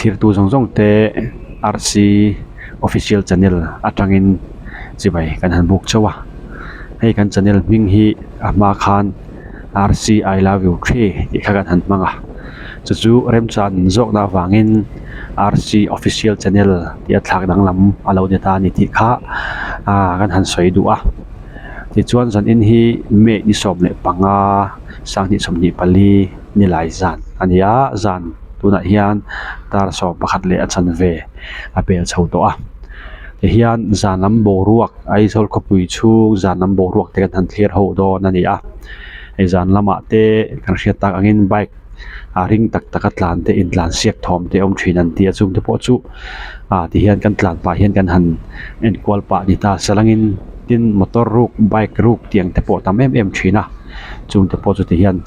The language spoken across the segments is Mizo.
thlirtu zawng zawng te RC official channel atangin chibai kan han buk chauh a hei kan channel hming hi a hma khan RC I love you three tih kha kan han hmang a chu chu remchan zawkna avangin RC official channel tih a thlak danglam a lo ni ta a ni tih kha ah kan han sawi duh a tichuan zanin hi May ni 15 2024 nilai zan a ni a zan tunah hian dar 11 leh a chanve a pel chho tawh a tihian zan lam boruak Aizawl khawpui chhung zan lam boruak te kan han thlir ho dawn a ni a hei zan lamah te kan hriat tak angin bike a ring tak tak a tlan te intlan siak thawm te a awm thin an ti a chung te pawh chu ah tihian kan tlan pah hian kan han enkual pah ni ta salangin tin motor ruk bike ruk tih ang te pawh a tam em em thin a chung te pawh chu tihian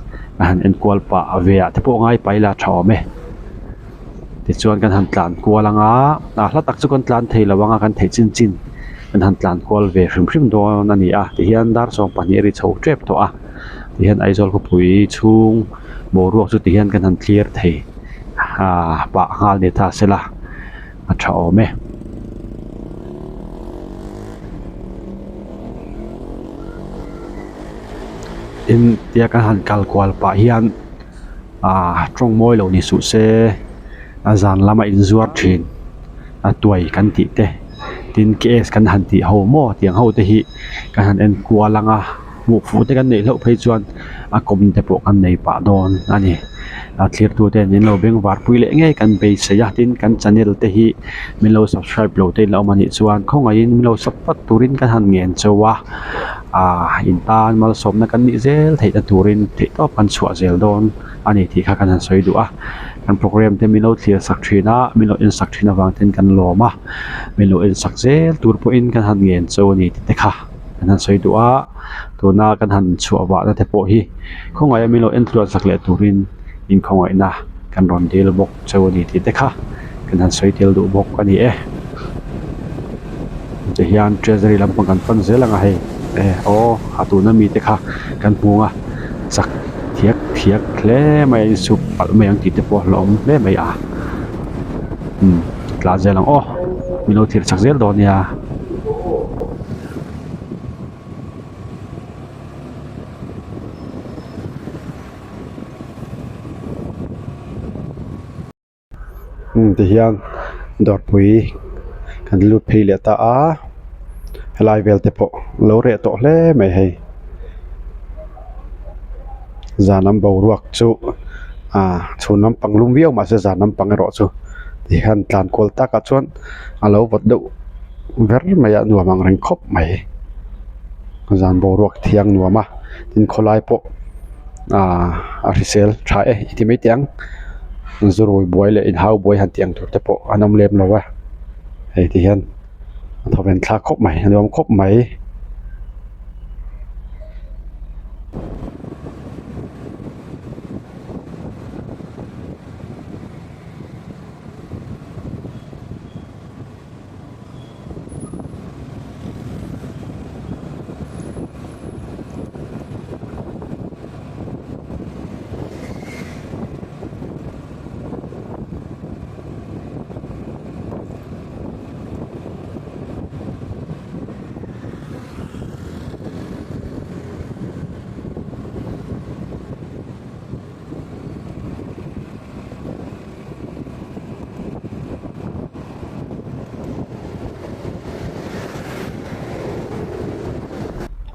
a han enkual pah ve ah te pawh ngai paih ila a tha awm e tichuan kan han tlan kual ang a ah hla tak chu kan tlan thei lo ang a kan theih chin chin kan han tlan kual ve hrim hrim dawn a ni a tihian dar 12 a ri chho tep tawh a tihian Aizawl khawpui chhung boruak chu tihian kan han thlir thei ah pah nghal ni ta sela a tha awm e. Tin tia kan han kal kual pah hian ah tawng mawi lo ni suh se a zan lama inzuar thin a tuai kan tih te tin K S kan han tih ho maw tiang ho te hi kan han en kual ang a hmuh fuh te kan neih hlauh phei chuan a kawm te pawh kan nei pah dawn a ni a thlir tu ten min lo bengvar pui leh ngei kan beisei a tin kan channel te hi min lo subscribe lo te in la awm a nih chuan khawngaihin min lo sub vat turin kan han ngen chauh a ah in tan malsawmna kan nih zel theih na turin theih tawp kan chhuah zel dawn a ni tih kha kan han sawi duh a kan program te min lo thlir sak thin a min lo en sak thin avang ten kan lawm a min lo en sak zel tur pawhin kan han ngen chauh a ni tih te kha kan han sawi duh a tuna kan han chhuah vahna te pawh hi khawngaih a min lo en tluan sak leh turin in khawngaihna kan rawn dil bawk chauh a ni tih te kha kan han sawi tel duh bawk a ni e tihian treasury lampang kan pan zel ang a hei e aw a tuna mite kha kan hmu ang a chak thiak thiak hle mai a insuk palh mai ang tih te pawh a hlauhawm hle mai a umm tlan zel ang aw min lo thlir chak zel dawn nia. Umm tihian dawrpui kan lut phei leh ta a helai vel te pawh lo reh tawh hle mai hei zan lam boruak chu ah chhun lampang lum viau mahse zan lampang erawh chu tihian tlan kual takah chuan a lo vawt deuh ber mai a nuam ang reng khawp mai zan boruak thiang nuam a tin khawlai pawh ah a hrisel tha e i ti mai teh ang zurui buai leh inhau buai han tih ang tur te pawh an awm lem lo a hei ti hian a thawven thlak khawp mai a nuam khawp mai.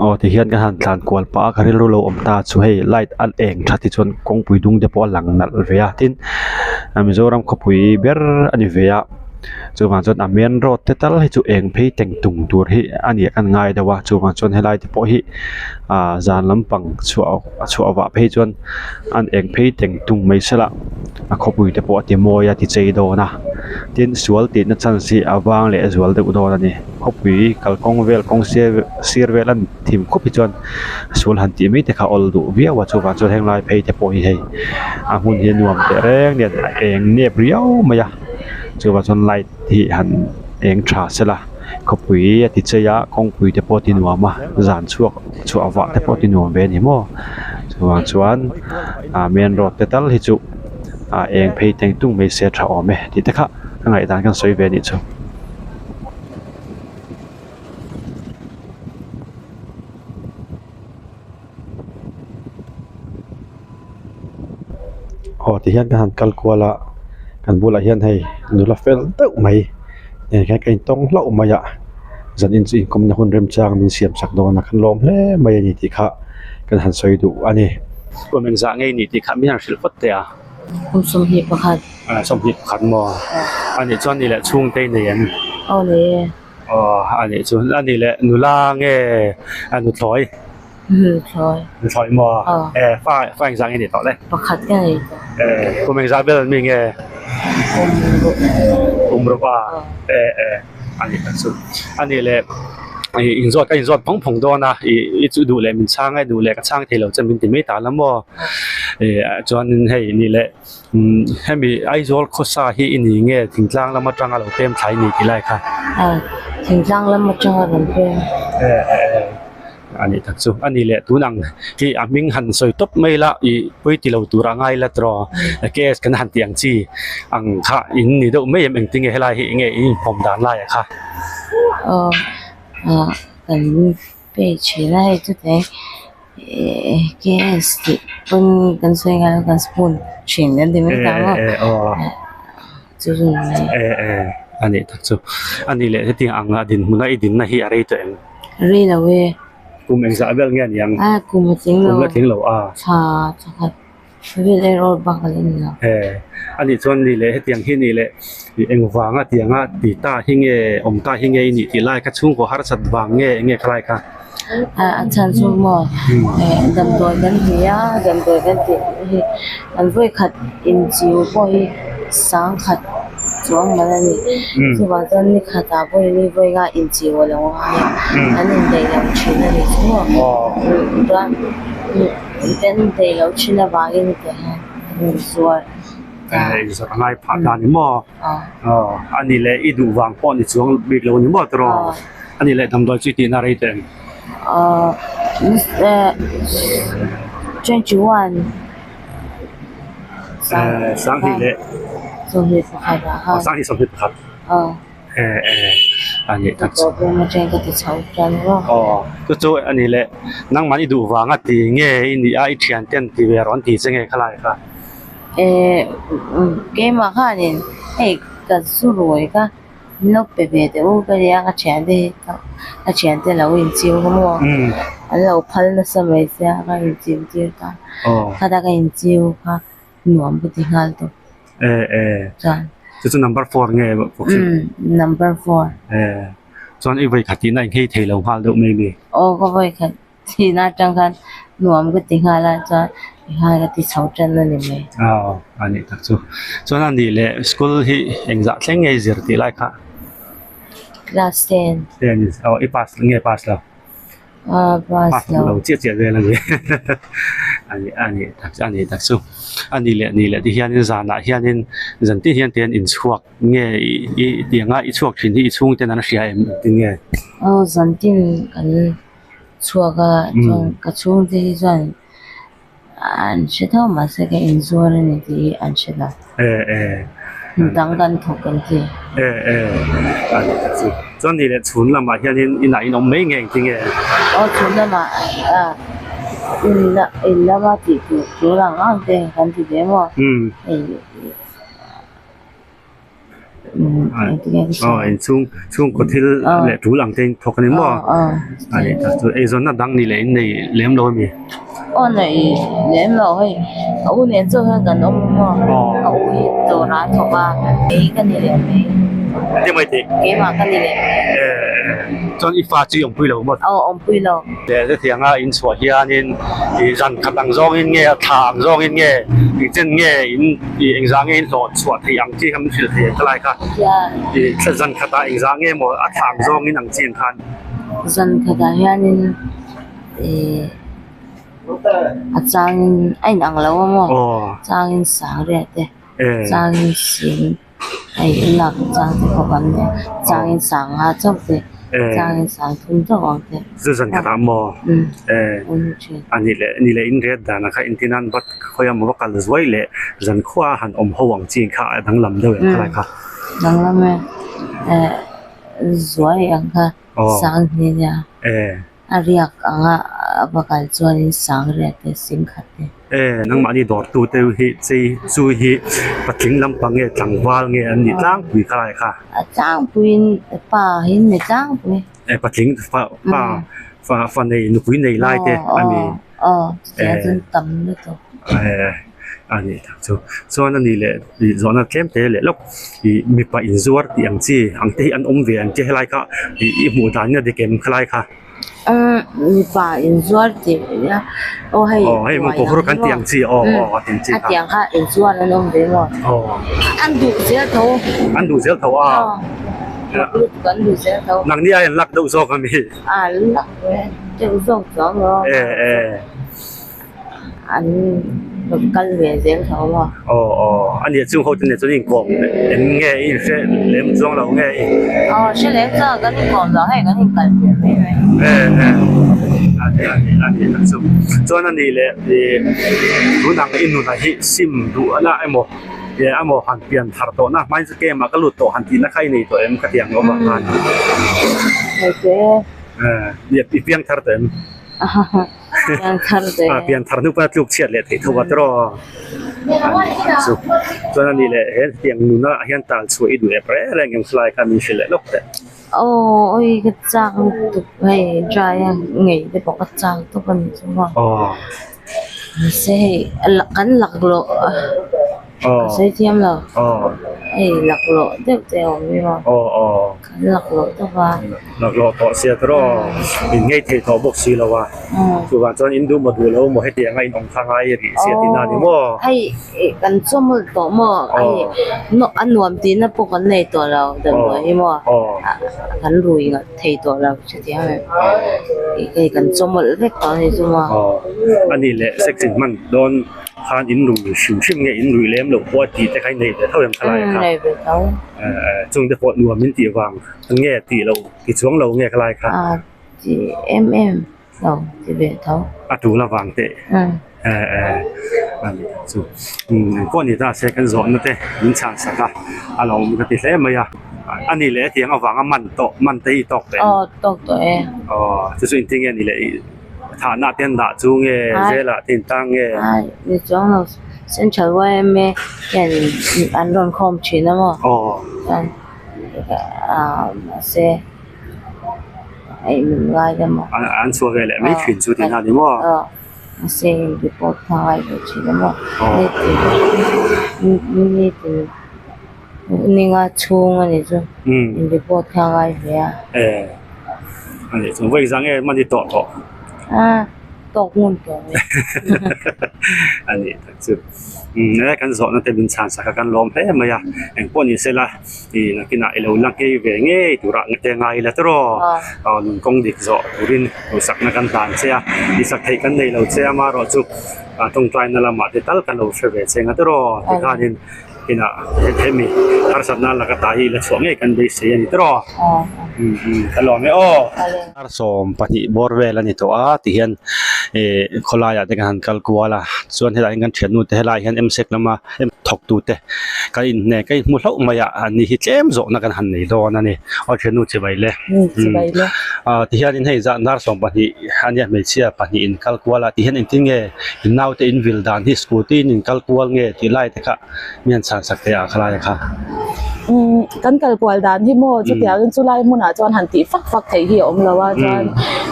Aw tihian ka han tlan kual pah a ka rilru lo awm ta chu hei light a eng that hi chuan kawngpui dung te pawh a lang nalh ve a tin Mizoram khawpui ber a ni ve a chuvang chuan a main road te tal hi chu eng phei teng tung tur hi a ni a ngai deuh a chuvang chuan helai te pawh hi ah zan lampang chhuah a chhuah vah phei chuan an eng phei teng tung mai se lah a khawpui te pawh a ti mawi a ti chei dawn a tin sual tih na chance hi a vang leh zual deuh dawn a ni khawpui kalkawng vel kawng sir sir vel a thim khup hi chuan sual han tih mai te kha a awl duh viau a chuvang chuan heng lai phei te pawh hi hei a hmun hi a nuam teh reng nen a eng nep riau mai a chuvang chuan light hi han eng tha sela khawpui a ti chei a kawngpui te pawh a ti nuam a zan chhuak chhuah vah te pawh a ti nuam ve a ni maw chuvang chuan ah main road te tal hi chu. ah eng phei teng tung mai se tha awm e tih te kha ka ngaihdan kan sawi ve a nih chu. Aw ti hian ka han kal kual a kan bulah hian hei nula fel deuh mai nen hian ka intawng hlauh mai a zanin chu inkawmna hun remchang min siam sak dawn a kan lawm hle mai a ni tih kha kan han sawi duh a ni. Kum engzah ngei ni tih kha min han hrilh phawt teh a. Kum 21. 21 maw? A nih chuan ni leh chhungte i nei em? Aw nei e. Aw a nih chuan a nih leh nula nge nuthlawi? Nuthlawi. Nuthlawi maw? Aw. E fa fa engzah nge nih tawh le? Pakhat ka nei tawh. E kum engzah vel mi nge? Kum ruk. Kum ruk a? Aw. E e a nih tak chu. A nih leh ih inzawt ka inzawt phawng phawng dawn a ih i chu duh leh min chhang a i duh leh ka chhang thei lo che min ti mai ta la maw? Ih chuanin hei nih leh. Umm hemi Aizawl khawsa hi i ni nge thingtlang lam atanga lo pem thlai ni tih lai kha? A thingtlang lam atanga rawn pem. E e e a nih tak chu a ni leh tun ang hi a hming han sawi tawp mai la ih pawi ti lo tur a ngai la tawh case kan han tih ang chi ang kha in ni deuh mai em engtin nge helai hi enge in inpawm dan lai ah kha? Aw ah kan page hi lai chutah eh KS tih pawn kan sawi ngai lo kan spoon thin kan ti mai ta maw chu chu ni mai. Eh eh a nih tak chu a nih leh hetiang ang a dinhmun a i dinna hi a rei tawh em? Rei lo e. Kum engzah vel nge a ni ang? A kum a tling lo. Kum a tling lo a. Thla thla khat. Vel erawh bak a la ni lo. Eh, a nih chuan ni leh hetiang hi ni leh eng vanga tianga ti ta hi nge awm ta hi nge i nih tih lai kha chhungkaw harsat vang nge eng nge khalai kha? A a chhan chu maw eh damdawi kan ti a damdawi kan tih hi an vawi khat inchiu pawh hi sangkhat chuang man a ni. Chuvang chuan ni khatah pawhin ni vawi nga inchiu a lo ngai a an indaih lo thin a ni chu maw chuan. Kan daih loh thin avangin tah hian an inzuar ta. Eh, inzuar a ngai phah ta ni maw? Aw, a nih leh i duh vang pawh ni chuang bik lo ni maw tiraw? A nih leh damdawi chu i tihna rei teh em? Aw, 21 Eh, sanghnih leh 21 ah khan. Sanghnih 21. Aw. Eh eh a nih tak chu. Problem atang ka ti chho tan maw. Aw chu chu a ni leh nangmah i duh vanga ti nge i nih a i thian ten ti ve rawh an ti che nge khalai kha. Eh keimah khanin hei ka zu ruai ka min lo pe ve teh u ka nia ka thian te hi ka thian te lo inchiu ka maw an lo phal nasa mai sia ka inchiu tir ta khata ka inchiu kha. Nuam ka ti nghal tawp. Eh eh. Chuan. Chu chu number four nge Umm number four. Eh. Chuan i vawi khat tihna inghei thei lo nghal deuh mai mi. Aw ka vawi khat tihna atang khan nuam ka ti nghal a chuan tinghal ka ti chho tan a ni mai. Aw a nih tak chu. Chuan a nih leh school hi engzah thleng nge i zir tih lai kha? Class ten. Ten aw i pass nge pass lo? Pass lo chiah chiah vel a ni a ni a ni tak a ni tak chu a ni leh ni leh ti hianin zanah hianin zan tin hian te hian inchhuak nge i tianga i chhuak thin hi i chhung ten an hria em engtin nge? Aw zan tin kan chhuak a chuan ka chhungte hi chuan An hre tho mahse ka inzuar a ni tih hi an hre lo. Eh eh. Dang kan thawk kan ti. Eh eh. A ni tak chu. Chuan ni leh chhun lamah hianin inah in awm mai nge engtin nge? Aw chhun lamah ah in la in lama tih tur tur ang ang te kan ti ve maw? Umm. Hei. Aw inchhung chhungkaw thil leh tul ang te in thawk a ni maw a ni tak chu eizawnna dang ni leh in nei lem lo a mi aw nei lem lo hei a u nen chu hian kan awm a maw a u hi dawr ah a thawk a kei ka ni leh mai engtin mai tih keimah ka ni leh mai chuan i fa chu i awmpui lo maw aw awmpui lo. Leh hetianga in chhuah hianin ih zan khat ang zawngin nge a thla ang zawngin nge engchen nge in ih engzah nge in hlawh chhuah theih ang chi kha min hrilh thei ang ka lai kha ih thla zan khatah engzah nge maw a thla ang zawngin ang chi ang khan. Zan khatah hianin ih a changin a inang lo a maw changin sangriat te changin sing. Hei i lak chang te pawh kan nia changin sangha chauh te. Changin sangthum chauh ang te. Chu zan khatah maw? A nih leh ni leh in ret danah kha intin an va khawi a maw va kal zuai leh zan khua han awm ho ang chi kha a danglam deuh em khalai kha? Danglam e zuai ang kha sang hnih nia. A riak anga a va kal chuanin sang riat te sing khat te. E, nangmahni dawrtu te hi chei chu hi patling lampang nge tlangval nge an nih tlangpui kha lai kha? A tlangpuiin pa hi an ni tlangpui. E, patling fa pa fa fa nei nupui nei lai te a ni. Aw aw chutiang chuan tam lutuk. E, a nih tak chu. Chuan a nih leh ih zawhna tlem te leh lawk ih mipa inzuar tih ang chi ang te hi an awm ve ang che helai kha ih i hmuh dan in a dik em khalai kha? Mipa inzuar tih nia aw hei aw hei mawng kawhur kan tih ang chi aw aw a tih ang chi a tiang kha inzuar an awm ve maw aw an duh zel tho an duh zel tho a an duh zel tho nangni ai an lak deuh zawk ami a lak ve deuh zawk chuang lo e e an rawn kal ve zel tho maw aw aw a nih chung ho te nen chuan inkawm eng nge i inhre lem chuang lo nge i aw hre lem chuang kan inkawm lo hei kan inkal piah mai mai e e a ni a ni a ni tak chu chuan a nih leh ih tun ang i nunah hi sim duh na emaw ih emaw han pian thar tawh na hmain chu game ah ka lut tawh han tih na kha i nei tawh em ka ti ang awm ah khan nei tawh e e i piang thar tawh em. Pianthar ve. A pianthar hnu pawh a tluk chhiat leh theih tho a tawrh aw. Chu chuan a nih leh he tiang nuna ah hian tal chhuah i duh ep reng reng em khalai kha min hrilh leh lawk teh. Aw awi ka chak lutuk hei dry a ngei te pawh ka chak tawp a ni chu maw. Aw. Mahse hei kan laklawh a. Ka sawi thiam lo. Hei laklawh deuh te a awm hi maw. Kan laklawh tawp a. Laklawh tawh sia tawh aw. In ngei thei tawh bawk si lo a. Chuvang chuan in duh maw duh lo maw hetiang a in awm kha ngai rih sia tihna a ni maw. Hei kan chaw mawlh tawh maw. Hei a nuam tihna pawh kan nei tawh lo damdawi hi maw. Kan rui nghat thei tawh lo hrethiam em. Hei kan chaw mawlh vek tawh a ni chu maw. A nih leh sex in hman dawn. Khan in rui hrim hrim nge in rui lem loh pawh a tih te kha i nei ve tho em khalai kha. Nei ve tho. Chung te pawh nuam in tih vang nge tih loh ti chuang lo nge khalai kha. A ti em em lo ti ve tho. A tul avang teh a ni tak chu. Engpawh ni ta se kan zawhna te min chhan sak a a lo awm ka ti hle mai a. A nih leh hetiang avanga man tawh man te hi i tawk tawh em? Aw tawk tawh e. Aw chu chu engtin nge ni leh i. Thahna te an dah chu nge jail ah te in tang nge? Ai ni chuang lo Central yma hian an rawn khawm thin a maw? Aw. Chuan ah mahse a in ngai ta maw? An chhuah ve leh mai thin chu tihna a ni maw? Aw mahse in report kha ngai ve thin a maw? Nitin ninga chhung a ni chu in report kha ngai ve a. E a nih chuan vawi zah nge hman i tawh tawh? A tawk ngun tawh mai. A nih tak chu. Umm e kan zawhna te min chhan sak a kan lawm hle mai a engpawh ni sela ih nakinah i lo la nghei ve ngei turah te ngai ila tawrh aw nun kawng dik zawh turin duhsakna kan hlan che a tihsak theih kan nei lo che a amaherawhchu tawngtaina lamah te tal kan lo hre ve che ang a tawrh aw tikhanin Inah hemi harsatna laka ta hi la chhuah ngei kan beisei a ni tawh a, ka lawm e aw. 22 bawr vel a ni tawh a ti hian ih khawlaiah te kan han kal kual a chuan helaiah hian kan thiannu te helaiah hian msec lama thawk tu te kan inhne ka inhmu hlauh mai a an ni hi tlem zawhna kan han nei dawn a ni aw thiannu chibai le ah ti hian in hei zah dar 12 a nia hmeichhia pahnih in kal kual a ti hian engtin nge In naute in vil dan hi scooty in in kal kual nge tih lai te kha mi an chhan sak thei a khalai kha. Umm kan kal kual dan hi maw chutiangin chulai hmunah chuan han tih fak fak theih hi a awm lo a chuan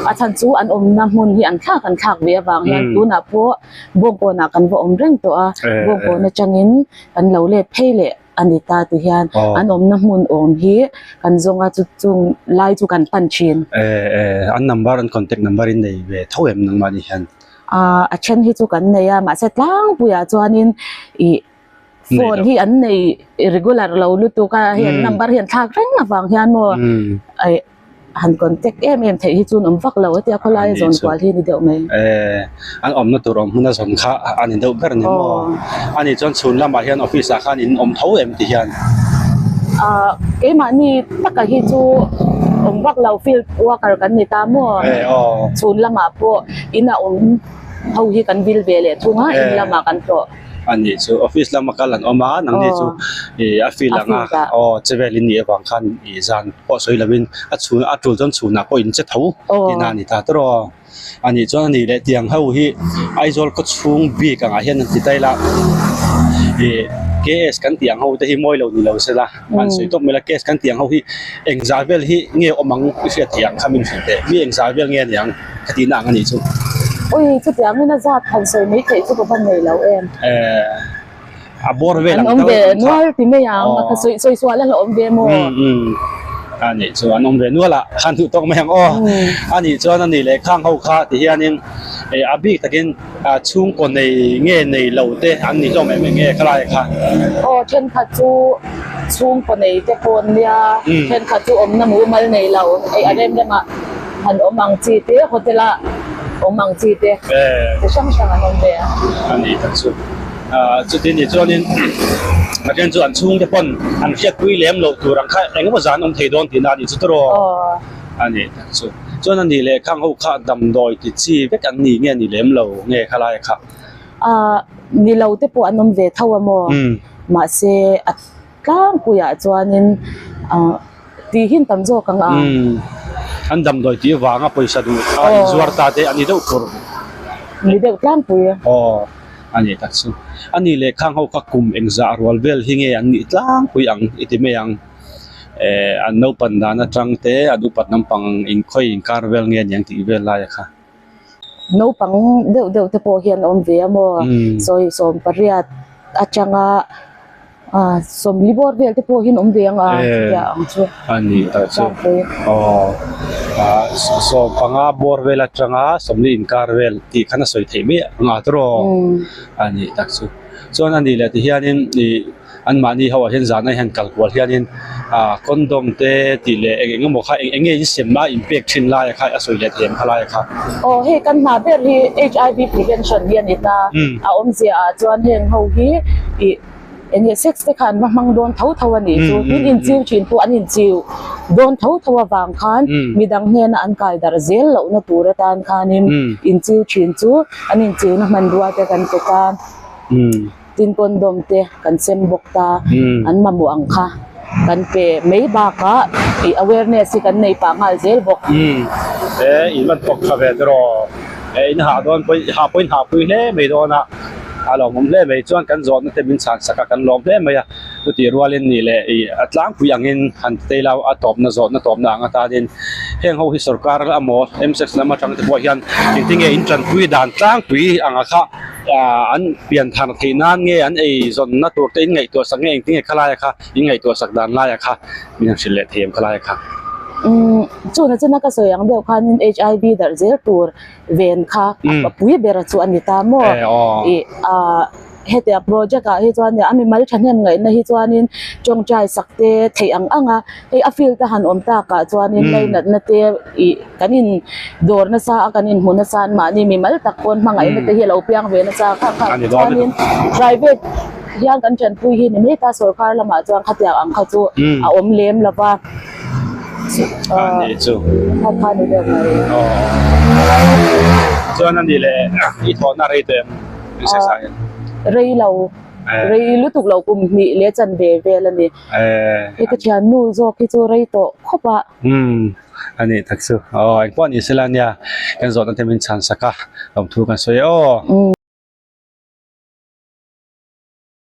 a chhan chu an awmna hmun hi an thlak an thlak ve avang hian tunah pawh bawngkawnah kan va awm reng tawh a bawngkawn atangin kan lo let phei leh a ni ta ti hian an awmna hmun awm hi kan zawng a chu chung lai chu kan pan thin. An number an contact number in nei ve tho em nangmahni hian. Ah a then hi chu kan nei a mahse tlangpuiah chuanin ih phone hi an nei regular lo lutuk a hei an number hi an thlak reng avang hian maw ih han contact em em theih hi chu an awm vak lo a tia khawlaia zawn kual hi a ni deuh mai. Eh an awmna tur awm hmuna zawn kha a ni deuh ber a ni maw? A nih chuan chhun lamah hian office ah khan in awm tho em ti hian? Ah keimahni taka hi chu Awm vak lo field worker kan ni ta maw? Chhun lamah pawh in a awm ho hi kan vil ve leh thung a, in lamah kan tlawh. A nih chu office lama kal an awm a, nangni chu ih a field anga aw che vel in nih avang khan ih zan pawh sawi lovin a chhun a tul chuan chhunah pawh in che tho tihna a ni ta tawrh aw. A nih chuan a nih leh tiang ho hi Aizawl khaw chhung bik angah hian an ti ta ila ih KS kan tih ang ho te hi mawi lo ni lo se la an sawi tawp mai la KS kan tih ang ho hi engzah vel hi nge awm ang i hriat theih ang kha min hrilh teh mi engzah vel nge a ni ang ka tihna ang a nih chu. Ui chutiang in a zat han sawi mai theih chu ka va nei lo em. Eh. A bawr vel ang deuh an awm ve nual ti mai ang a sawi sawi sual a hlauhawm ve maw? Um um a nih chu an awm ve nual a khan duh tawk mai ang aw a nih chuan a nih leh khang ho kha ti hianin eh a bik takin ah chhungkaw nei nge nei lo te an ni hlawm em em nge khalai kha. Aw thenkhat chu chhungkaw nei te pawh an nia thenkhat chu awmna mumal nei lo hei a rem remah an awm ang chi te hotel ah awm ang chi te chi hrang hrang an awm ve a. A nih tak chu. Ah chuti ni chuanin a then chu an chhungte pawn an hriatpui lem loh tur ang kha engemaw zan awm thei dawn tihna a nih chu tawrh a ni tak chu. Chuan a nih leh khang ho kha damdawi ti chi vek an ni nge ni lem lo nge khalai kha? Ah ni lo te pawh an awm ve tho a maw? Mahse a tlangpuiah chuanin ah tihin tam zawk ang a. An damdawi tih avanga pawisa duh kha inzuar ta te a ni deuh tur. Ni deuh tlangpui. Aw a ni tak chu. A nih leh khang ho kha kum engzah rual vel hi nge an nih tlangpui ang i ti mai ang. Eh an naupan dan atang te an upat lampang inkhawi inkar vel nge aniang tih vel laia kha. Naupang deuh deuh te pawh hi an awm ve a maw? Sawi 18 atanga 40 bawr vel te pawh hi an awm ve ang a chutia ang chu. A ni tak chu. Aw 15 bawr vel atanga 40 inkar vel tih khan a sawi theih mai ang a tawrh a ni tak chu. Chuan a nih leh ti hianin ih Anmahni ho ah hian zan ah hian kal kual hianin ah condom te tih leh eng eng emaw kha eng eng nge in sem a in pek thin lai a kha a sawi leh thei ang kha lai a kha. Aw hei kan hna ber hi HIV prevention hi a ni ta, a awmzia ah chuan heng ho hi ih eng nge sex te kha an va hmang dawn tho tho a nih chu, tin inchiu thin pawh an inchiu dawn tho tho avang khan midang hnena an kai darh zel lohna tur atan khanin inchiu thin chu an inchiuna hmanrua te kan pe ta. Tin condom te kan sem bawk ta, an mamawh ang kha kan pe mai bakah ih awareness hi kan nei pah nghal zel bawk. Umm e in van thawk tha ve tiraw e in hah dawn pawh hah pawh in hah pui hle mai dawn a, a lawmawm hle mai chuan kan zawhna te min chhan sak a kan lawm hle mai a, chutih rualin nih leh ih a tlangpui angin han ti tei lau a tawpna zawhna tawpna ang atanin heng ho hi sorkar emaw MSF lam atang te pawh hian engtinge in tanpui dan tlangpui anga kha. Ah an pian thar theih nan nge an ei zawnna tur te in ngaihtuah sak nge engtin nge khalaia kha in ngaihtuah sak dan laia kha min han hrilh leh thei em khalaia kha. Umm chuna chuna ka sawi ang deuh khanin HIV darh zel tur ven kha a pui ber chu a ni ta maw? Ih ah hetiang project ah hi chuan a mimal thahnem ngaihna hi chuanin tawngtai sak te theih ang ang a hei a field a han awm takah chuanin lainatna te ih Kan in dawr nasa a, kan in hmu nasa an mahni mimal tak pawn hmangaihna te hi a lo piang ve nasa kha kha chuanin private hian kan tanpui hi ni mai ta sorkar lamah chuan khatiang ang kha chu a awm lem lo va kha kha ni deuh mai. Chuan a ni leh i thawhna rei tawh em? Rei lo, rei lutuk lo kum hnih leh chanve vel a ni. Hei ka thiannu zawk hi chu rei tawh khawp a. Umm a nih tak chu aw engpawh ni sela nia kan zawhna te min chhan sak a lawmthu kan sawi e aw.